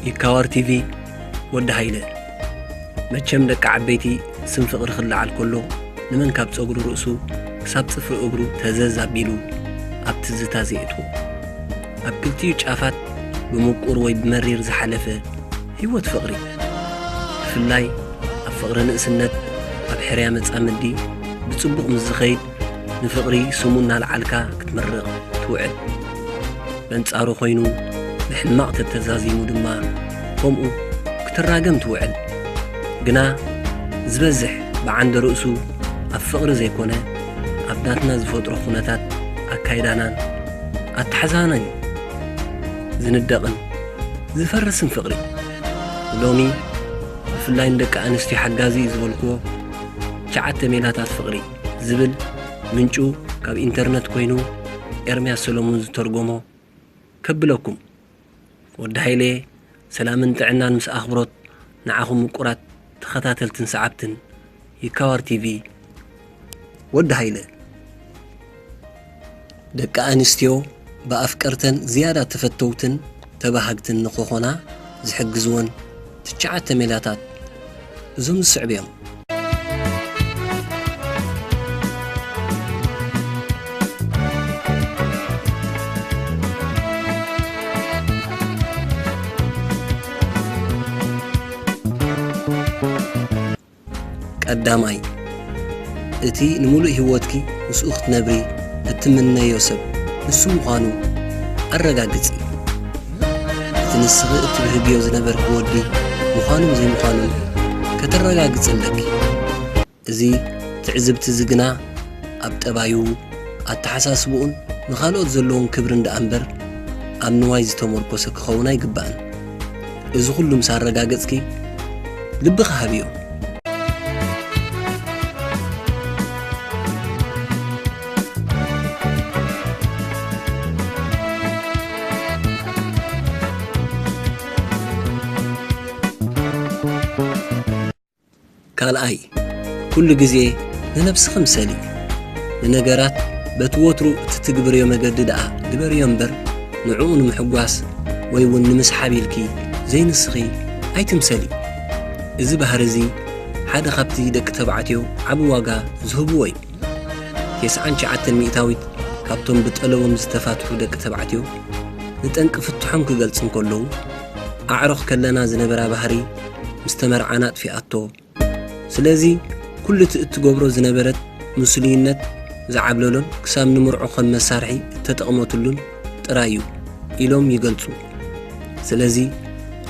ይካዋር ቲቪ። ወዲ ሃይለ። መቸም ደቂ ዓበይቲ ስም ፍቕሪ ክለዓል ከሎ ንመን ካብ ጸጉሪ ርእሱ ክሳብ ጽፍሪ እግሩ ተዘዝ ኣቢሉ ኣብ ትዝታ ዘየእትዎ። ኣብ ክልቲኡ ጫፋት ብምቁር ወይ ብመሪር ዝሓለፈ ህይወት ፍቕሪ። ብፍላይ ኣብ ፍቕሪ ንእስነት ኣብ ሕርያ መጻምዲ ብጽቡቕ ምስ ዝኸይድ ንፍቕሪ ስሙ እናለዓልካ ክትምርቕ ትውዕል። በንጻሩ ኮይኑ ብሕማቕ ተተዛዚሙ ድማ ከምኡ ክትራገም ትውዕል። ግና ዝበዝሕ ብዓንደ ርእሱ ኣብ ፍቕሪ ዘይኮነ ኣብ ናትና ዝፈጥሮ ኩነታት ኣካይዳናን ኣተሓዛናን እዩ ዝንደቕን ዝፈርስን ፍቕሪ። ሎሚ ብፍላይ ንደቂ ኣንስትዮ ሓጋዚ እዩ ዝበልክዎ ትሽዓተ ሜላታት ፍቕሪ ዝብል ምንጩ ካብ ኢንተርነት ኮይኑ ኤርምያስ ሰሎሞን ዝተርጎሞ ከብለኩም። ወዲ ሃይለ፣ ሰላምን ጥዕናን ምስ ኣኽብሮት ንዓኹም ምቁራት ተኸታተልትን ሰዓብትን ይካዋር ቲቪ። ወዲ ሃይለ። ደቂ ኣንስትዮ ብኣፍቀርተን ዝያዳ ተፈተውትን ተባሃግትን ንኽኾና ዝሕግዝወን ትሽዓተ ሜላታት እዞም ዝስዕቡ እዮም። ቀዳማይ፣ እቲ ንምሉእ ህይወትኪ ምስኡ ክትነብሪ እትምነዮ ሰብ ንሱ ምዃኑ ኣረጋግጺ። እቲ ንስኺ እትብህግዮ ዝነበርኪ ወዲ ምዃኑን ዘይምዃኑን ከተረጋግጺ ኣለኪ። እዚ ትዕዝብቲ እዚ ግና ኣብ ጠባዩ፣ ኣተሓሳስብኡን ንኻልኦት ዘለዎን ክብሪ እንደኣ እምበር ኣብ ንዋይ ዝተመርኮሰ ክኸውን ኣይግባእን። እዚ ኩሉ ምስ ኣረጋገጽኪ ልብኺ ሃብዮ። ካልኣይ፣ ኩሉ ግዜ ንነብስኺ ምሰሊ። ንነገራት በቲ ወትሩ እትትግብርዮ መገዲ ደኣ ግበርዮ እምበር፣ ንዕኡ ንምሕጓስ ወይ እውን ንምስሓብ ኢልኪ ዘይንስኺ ኣይትምሰሊ። እዚ ባህሪ እዚ ሓደ ካብቲ ደቂ ተባዕትዮ ዓቢ ዋጋ ዝህብዎ እዩ። ተስዓን ትሽዓተን ሚእታዊት ካብቶም ብጠለቦም ዝተፋትሑ ደቂ ተባዕትዮ ንጠንቂ ፍትሖም ክገልጹ እንከለዉ፣ ኣዕሩኽ ከለና ዝነበራ ባህሪ ምስ ተመርዓና ኣጥፊኣቶ። ስለዚ ኩሉ እቲ እትገብሮ ዝነበረት ምስሉይነት ዝዓብለሎን ክሳብ ንምርዖ ከም መሳርሒ እተጠቕመትሉን ጥራይ እዩ ኢሎም ይገልጹ። ስለዚ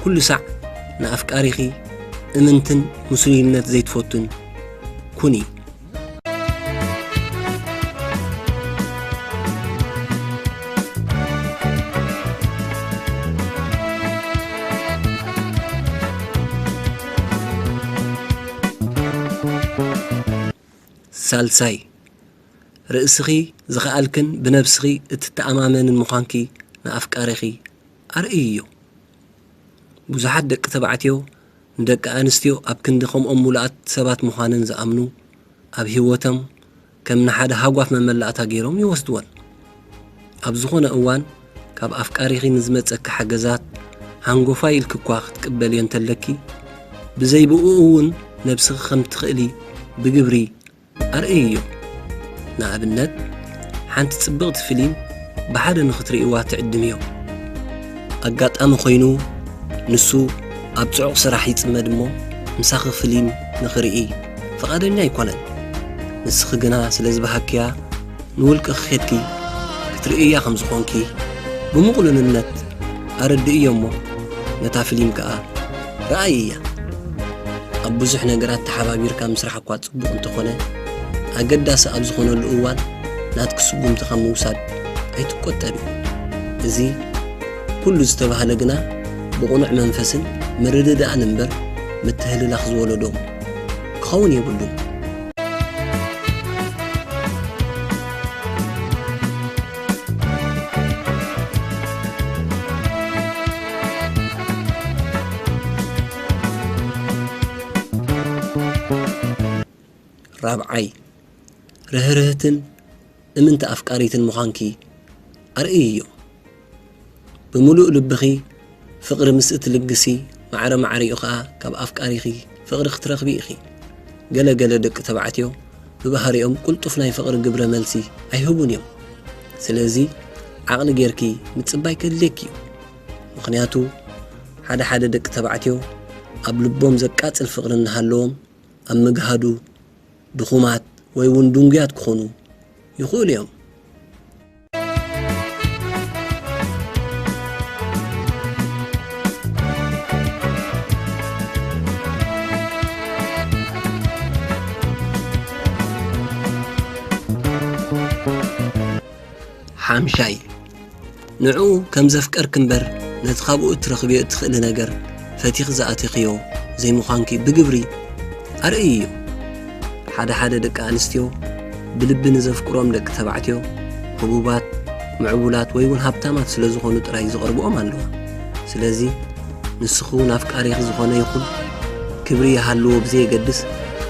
ኩሉ ሳዕ ንኣፍቃሪኺ እምንትን ምስሉይነት ዘይትፈቱን ኩኒ። ሳልሳይ፣ ርእስኺ ዝኸኣልክን ብነብስኺ እትተኣማመንን ምዃንኪ ንኣፍቃሪኺ ኣርእይዮ። ብዙሓት ደቂ ተባዕትዮ ንደቂ ኣንስትዮ ኣብ ክንዲ ከምኦም ምሉኣት ሰባት ምዃነን ዝኣምኑ፣ ኣብ ህይወቶም ከም ንሓደ ሃጓፍ መመላእታ ገይሮም ይወስድወን። ኣብ ዝኾነ እዋን ካብ ኣፍቃሪኺ ንዝመጸኪ ሓገዛት ሃንጎፋይ ኢልኪ እኳ ክትቅበልዮ እንተለኪ፣ ብዘይ ብእኡ እውን ነብስኺ ከም ትኽእሊ ብግብሪ ኣርእይዮ። ንኣብነት፣ ሓንቲ ጽብቕቲ ፊልም ብሓደ ንኽትርእይዋ ትዕድምዮ። ኣጋጣሚ ኮይኑ ንሱ ኣብ ጽዑቕ ስራሕ ይጽመድ እሞ፣ ምሳኺ ፊልም ንኽርኢ ፍቓደኛ ኣይኮነን። ንስኺ ግና ስለ ዝበሃግክያ፣ ንውልቅኺ ኬድኪ ክትርእይያ ከም ዝኾንኪ ብምቕሉልነት ኣረድእዮ እሞ፣ ነታ ፊልም ከኣ ረኣይያ። ኣብ ብዙሕ ነገራት ተሓባቢርካ ምስራሕ እኳ ጽቡቕ እንተኾነ፣ ኣገዳሲ ኣብ ዝኾነሉ እዋን ናትኪ ስጉምቲ ካብ ምውሳድ ኣይትቆጠቢ። እዚ ኩሉ ዝተባህለ ግና ብቕኑዕ መንፈስን ምርድዳእን እምበር ምትህልላኽ ዝወለዶ ክኸውን የብሉን። ራብዓይ፣ ርህርህትን እምንቲ ኣፍቃሪትን ምዃንኪ ኣርእይዮ። ብምሉእ ልብኺ ፍቕሪ ምስ እትልግሲ፣ ማዕረ ማዕሪኡ ኸኣ ካብ ኣፍቃሪኺ ፍቕሪ ክትረኽቢ ኢኺ። ገለ ገለ ደቂ ተባዕትዮ ብባህሪኦም ቅልጡፍ ናይ ፍቕሪ ግብረ መልሲ ኣይህቡን እዮም። ስለዚ ዓቕሊ ጌርኪ ምጽባይ ከድልየኪ እዩ። ምኽንያቱ ሓደ ሓደ ደቂ ተባዕትዮ ኣብ ልቦም ዘቃጽል ፍቕሪ እናሃለዎም ኣብ ምግሃዱ ድኹማት ወይ እውን ድንጉያት ክኾኑ ይኽእሉ እዮም። ሓምሻይ፣ ንዕኡ ከም ዘፍቀርኪ እምበር ነቲ ካብኡ እትረኽብዮ እትኽእሊ ነገር ፈቲኺ ዝኣተኽዮ ዘይምዃንኪ ብግብሪ ኣርእይዮ። ሓደ ሓደ ደቂ ኣንስትዮ ብልቢ ንዘፍቅሮም ደቂ ተባዕትዮ ህቡባት፣ ምዕቡላት ወይ እውን ሃብታማት ስለ ዝኾኑ ጥራይ ዝቐርብኦም ኣለዋ። ስለዚ ንስኺ እውን ኣፍቃሪኺ ዝኾነ ይኹን ክብሪ ይሃልዎ ብዘየገድስ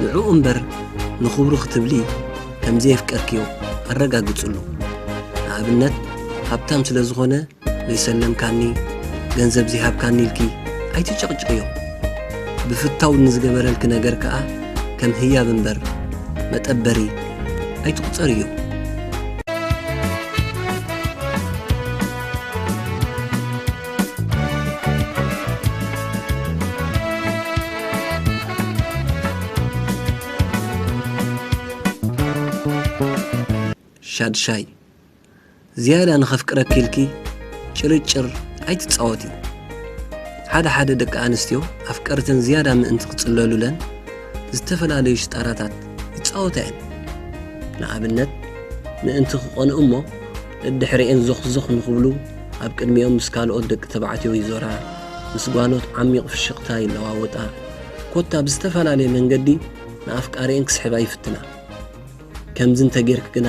ንዕኡ እምበር ንኽብሩ ክትብሊ ከም ዘየፍቀርክዮ ኣረጋግጽሉ። ንኣብነት ሃብታም ስለ ዝኾነ ዘይሰለምካኒ፣ ገንዘብ ዘይሃብካኒ ኢልኪ ኣይትጨቕጭቕዮ። ብፍታው ንዝገበረልኪ ነገር ከኣ ከም ህያብ እምበር መጠበሪ ኣይትቑጸርዮ። ሻድሻይ፣ ዝያዳ ንኸፍቅረኪ ኢልኪ ጭርጭር ኣይትጻወቲ። ሓደ ሓደ ደቂ ኣንስትዮ ኣፍቀርተን ዝያዳ ምእንቲ ክጽለሉለን ዝተፈላለዩ ሽጣራታት ይጻወታ እየን። ንኣብነት፣ ምእንቲ ክቐንኡ እሞ ደድሕሪኤን ዞኽዞኽ ንኽብሉ ኣብ ቅድሚኦም ምስ ካልኦት ደቂ ተባዕትዮ ይዞራ፣ ምስ ጓኖት ዓሚቕ ፍሽኽታ ይለዋወጣ፣ ኮታ ብዝተፈላለየ መንገዲ ንኣፍቃሪኤን ክስሕባ ይፍትና። ከምዚ እንተጌርኪ ግና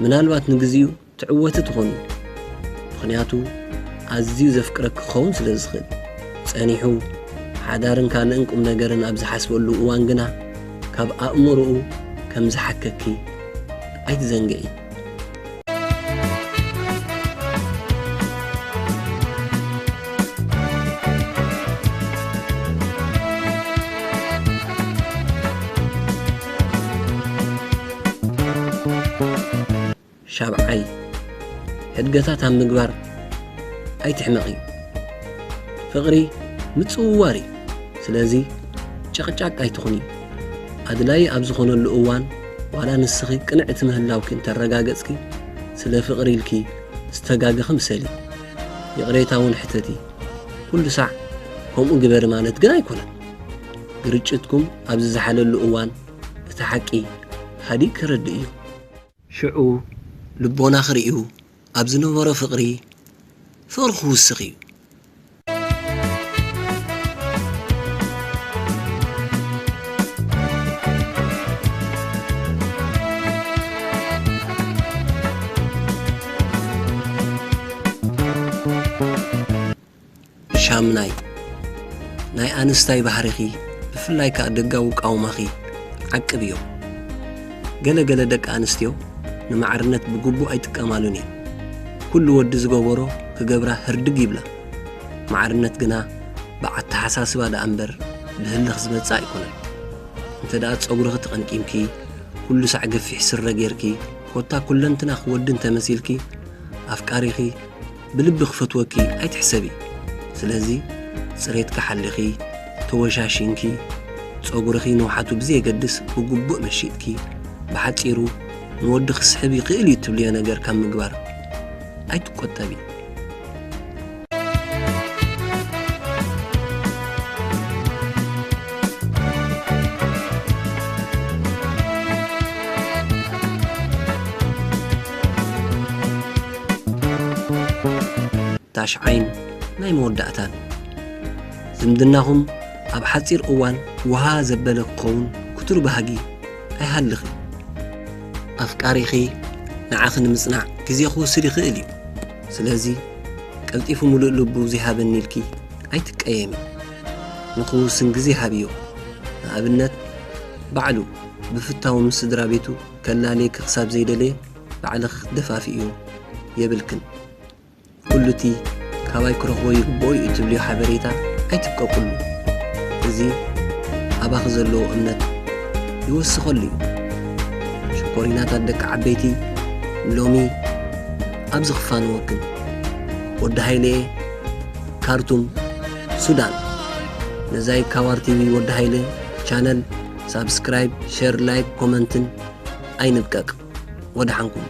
ምናልባት ንግዚኡ ትዕወቲ ትኾኒ። ምኽንያቱ ኣዝዩ ዘፍቅረኪ ክኸውን ስለ ዝኽእል። ጸኒሑ ሓዳርን ካልእን ቁም ነገርን ኣብ ዝሓስበሉ እዋን ግና ካብ ኣእምሮኡ ከም ዝሓከኪ ኣይትዘንግዒ። ሻብዓይ፣ ሕድገታት ኣብ ምግባር ኣይትሕመቒ። ፍቕሪ ምጽውዋር እዩ። ስለዚ ጨቕጫቅ ኣይትኹኒ። ኣድላዪ ኣብ ዝኾነሉ እዋን ዋላ ንስኺ ቅንዕቲ ምህላውኪ እንተረጋገጽኪ ስለ ፍቕሪ ኢልኪ ዝተጋገኺ ምሰሊ። ይቕሬታ እውን ሕተቲ። ኩሉ ሳዕ ከምኡ ግበሪ ማለት ግን ኣይኮነን። ግርጭትኩም ኣብ ዝዘሓለሉ እዋን እቲ ሓቂ ሃዲእ ከረድእ እዩ። ሽዑ ልቦናኺ ርእዩ ኣብ ዝነበሮ ፍቕሪ፣ ፍቕሪ ክውስኽ እዩ። ሻምናይ፣ ናይ ኣንስታይ ባህሪኺ፣ ብፍላይ ከኣ ደጋዊ ቃውማኺ ዓቅብዮ። ገለ ገለ ደቂ ኣንስትዮ ንማዕርነት ብግቡእ ኣይጥቀማሉን እየን። ኩሉ ወዲ ዝገበሮ ክገብራ ህርድግ ይብላ። ማዕርነት ግና ብኣተሓሳስባ ደኣ እምበር ብህልኽ ዝመጽእ ኣይኮነን። እንተ ደኣ ጸጉርኺ ተቐንቂምኪ፣ ኩሉ ሳዕ ገፊሕ ስረ ጌርኪ፣ ኮታ ኩለንትናኺ ወዲ እንተመሲልኪ፣ ኣፍቃሪኺ ብልቢ ክፈትወኪ ኣይትሕሰቢ። ስለዚ ጽሬትኪ ሓሊኺ፣ ተወሻሺንኪ፣ ጸጉርኺ ንውሓቱ ብዘየገድስ ብግቡእ መሺጥኪ፣ ብሓጺሩ ንወዲ ክስሕብ ይኽእል እዩ እትብልዮ ነገር ካብ ምግባር ኣይትቆጠቢ። ታሽዓይን ናይ መወዳእታን። ዝምድናኹም ኣብ ሓጺር እዋን ውሃ ዘበለ ክኸውን ክቱር ባህጊ ኣይሃልኺ። ኣፍቃሪኺ ንዓኺ ንምጽናዕ ግዜ ክወስድ ይኽእል እዩ። ስለዚ ቀልጢፉ ምሉእ ልቡ ዘይሃበኒ ኢልኪ ኣይትቀየሚ። ንኽውስን ግዜ ሃብዮ። ንኣብነት ባዕሉ ብፍታው ምስ ስድራ ቤቱ ከላልየኪ ክሳብ ዘይደለየ ባዕልኺ ክትደፋፍእዮ የብልክን። ኩሉቲ ካባይ ክረኽቦ ይግብኦ እዩ እትብልዮ ሓበሬታ ኣይትብቀቅሉ። እዚ ኣባኺ ዘለዎ እምነት ይወስኸሉ እዩ። ሽኮሪናታት ደቂ ዓበይቲ፣ ሎሚ ኣብዚ ክፋንወክን። ወዲ ሃይለየ፣ ካርቱም፣ ሱዳን። ነዛይ ካዋር ቲቪ ወዲ ሃይለ ቻነል ሳብስክራይብ፣ ሸር፣ ላይክ፣ ኮመንትን ኣይንብቀቅ። ወደሓንኩም።